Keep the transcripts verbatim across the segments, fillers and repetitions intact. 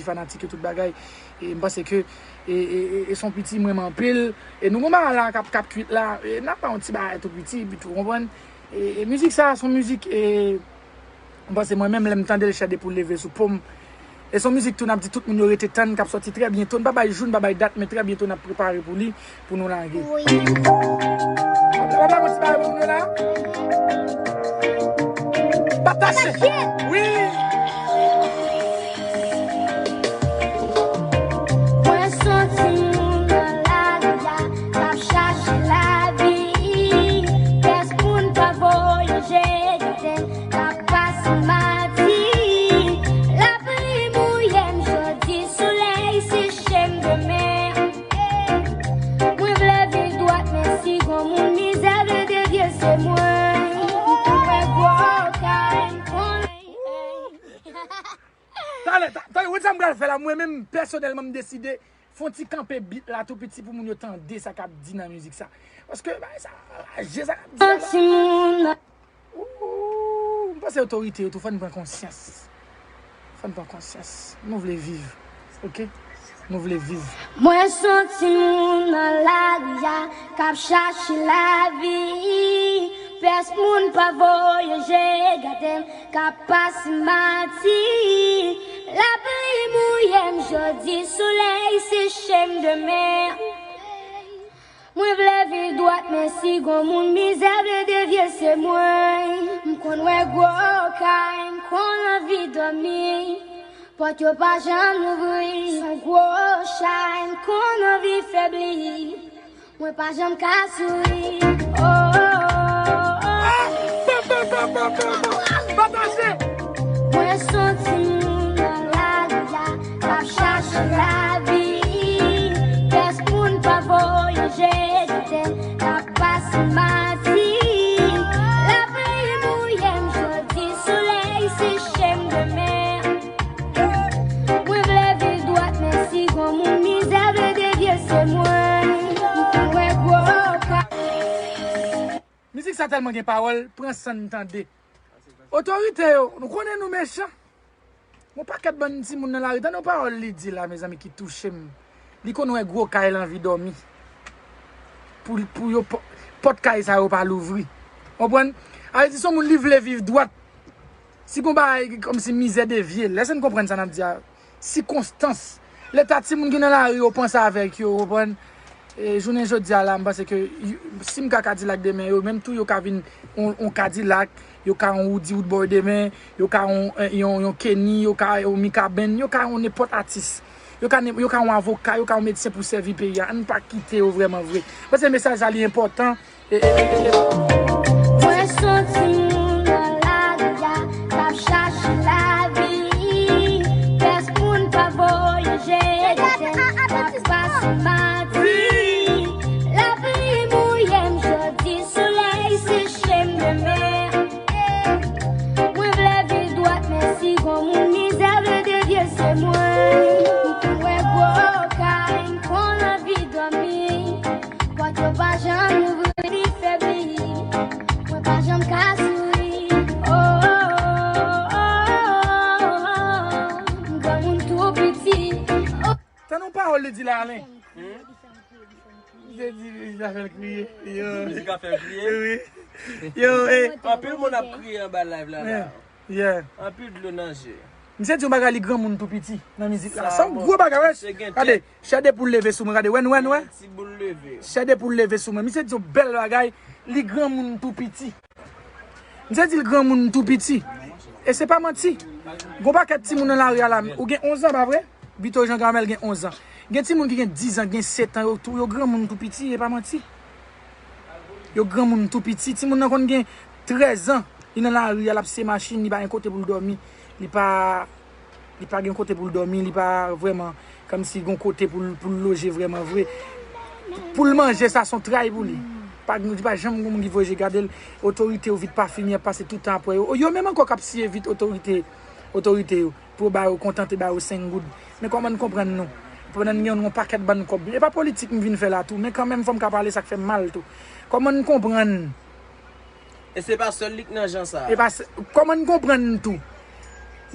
fanatik yo, tout bagay. E m panse ke e, e, e, e se yon piti m renmen anpil. E nou gon bagay la k ap, k ap kwit la. E n ap ba yon ti bagay tou piti, epi tou, konprann? E, e mizik sa a, se yon mizik, e, m panse mwen menm, lè m tande l, chè de poul leve sou po m. E se yon mizik tou, n ap di tout moun yo rete tann, k ap sòti trè byento. N pa bay jou, n pa bay dat, men trè byento, n ap prepare pou li, pou nou lage. Wi. Papa, bon, ti bagay pou nou la. Pataje. Pataje. Wi. Mwen se yon timoun nan lari a, k ap chache lavi. Pyès moun pa voyaje, gade m k ap pase mati. Lapli mouye m jodi, solèy seche m demen. Mwen vle viv dwat, men si gon moun mizè vle devye, se mwen. M konn wè gwo kay, m konn. Talè, ta- talè, ou wè sa m pral fè la, mwen menm, pèsonèlman, m deside fè yon ti kanpe beat la tou piti pou moun yo tande sa k ap di nan mizik sa. Paske, bagay sa raje, sa k ap di la. Yon timoun. Ooh, m panse otorite yo tou, fò n pran konsyans. Fò n pran konsyans. Nou vle viv. Oke? Nou vle viv. Mwen se yon timoun nan lari a, k ap chache lavi. Pyès moun pa voyaje, gade m k ap pase mati. Lapli mouye m jodi, solèy seche m demen. Mwen vle viv dwat, men si gon moun mizè vle devye, se mwen. M konn wè gwo kay, m konn anvi dòmi. Pòt yo pa janm louvri, se yon gwo chay, m konn anvi febli. Mwen pa janm ka souri. Oh, oh, oh, oh. Pataje! Mwen se yon timoun nan lari a, k ap chache lavi. Pyès moun pa voyaje, gade m k ap pase mati. Lapli mouye m jodi, solèy seche m demen. Mwen vle viv dwat, men si gon moun mizè vle devye, se mwen. M konn wè gwo ka- Mizik sa tèlman gen pawòl, pran san n tande. Otorite yo, nou konnen nou mechan. Yon pakèt bann timoun nan lari, tande yon pawòl li di la, mezanmi, ki touche m. Li konn wè gwo kay, l anvi dòmi. Pou, pou yo, pò- pòt kay sa yo pa louvri. Konprann? A vle di, se yon moun li vle viv dwat. Si gon bagay kòmsi mizè devye l, èske n konprann sa n ap di a? Sikonstans. Leta timoun ki nan lari yo, panse avèk yo, konprann? E, jounen jodi a la, m panse ke y- si m ka Kadilak demen, yo menm tou yo ka vin on, on Kadilak, yo ka on Woody Woodboy demen, yo ka on, yon, yon Kenny, yo ka on Mikaben, yo ka on nenpòt atis. Yo ka, yo ka on avoka, yo ka on medsen pou sèvi peyi a. Ann pa kite yo vrèman vre. Paske mesaj la li enpòtan. E, e, e, e, e. Mwen se yon timoun nan lari a, k ap chache lavi. Pyès moun pa voyaje, gade m k ap pase mati. Lapli mouye m jodi, solèy seche m demen. Mwen vle viv dwat, men si gon moun mizè vle devye, se mwen. M konn wè gwo kay, m konn anvi dòmi. Pòt yo pa janm louvri, li febli. Mwen pa janm ka souri. Oh, oh, oh, oh, oh. M granmoun tou piti. Oh. Tande yon pawòl li di la, Alen. Hmm? Li te di, li ta fè l kriye. Yo. Mizik la fè l kriye? Wi. Yo, e. Anpil moun ap kriye anba live la, la. Yeah. Anpil dlo nan je. Misye di yon bagay, li granmoun tou piti nan mizik la. Sa yon gwo bagay, wè. Gade, chè de poul leve sou mwen, gade, wè, wè, wè. Ti boul leve. Chè de poul leve sou mwen. Misye di yon bèl bagay, li granmoun tou piti. Misye di l granmoun tou piti. E se pa manti. Gon pakèt timoun nan lari a la, ou gen onz an, pa vre? Bito Jean Carmel gen onz an. Gen timoun ki gen diz an, gen sèt an, yo tou, yo granmoun tou piti, e pa manti. Yo granmoun tou piti. Timoun nan konn gen trèz an, li nan lari a, l ap siye machin, li pa gen kote pou l dòmi. Li pa, li pa gen kote pou l dòmi, li pa vrèman kòmsi gon kote pou l, pou l loje vrèman vre. Pou l manje, sa se yon tray pou li. Pa, li pa janm gon moun ki voye je gade l. Otorite yo vit pa fini, ap pase tout tan apre yo. Yo menm ankò k ap siye vit otorite, otorite yo. Pou yo ba yo kontante, ba yo senk goud. Men kòman n konprann nou? Pandan n gen yon pakèt bann kòb. E pa politik m vin fè la tou, men kanmenm fò m ka pale sa k fè m mal tou. Kòman n konprann? E se pa sèl li k nan jan sa a. E pa s- kòman n konprann tou?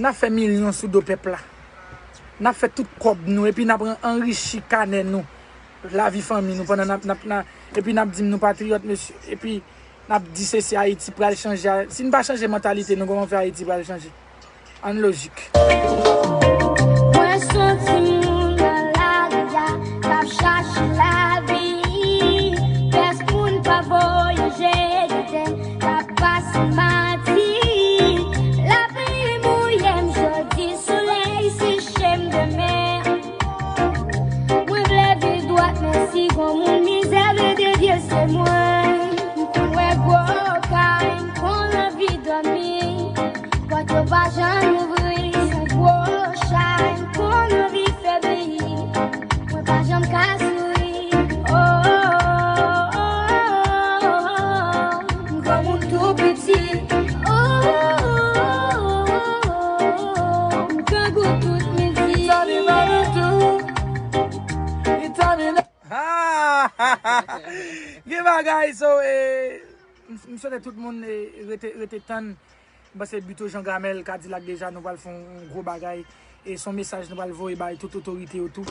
N ap fè milyon sou do pèp la. N ap fè tout kòb nou, epi n ap an- anrichi kanè nou, lavi fanmi nou, pandan n ap, n ap, n ap, epi n ap di m nou patriyòt, mesye, epi n ap di se, se Ayiti pral chanje. Si n pa chanje mantalite nou, kòman fè Ayiti pral chanje? Ann lojik. Mwen se yon timoun nan lari a, k ap chache lavi. Pès moun pa voye jete, k ap pase mati. Lapli mouye m jodi, solèy seche m demen. Mwen vle viv dwat, men si gon moun mizè vle devye, se mwen. M konn wè gwo kay, m konn anvi dòmi. Pòt yo pa janm ouvri, yon gwo chay, m konn anvi febli. Mwen pa janm ka souri. Oh, oh, oh, oh, oh. M granmoun tou piti. Oh, oh, oh, oh, oh. M grangou tout midi. Tòni Manitou. Li tòni nan. Ah! Gen bagay, so, eh, m m swete tout moun eh, rete, rete tann. M panse Buteau Jean Gramel, Kadilak deja, nou pral fè yon gwo bagay. E se yon mesaj nou pral voye bay tout otorite yo tou.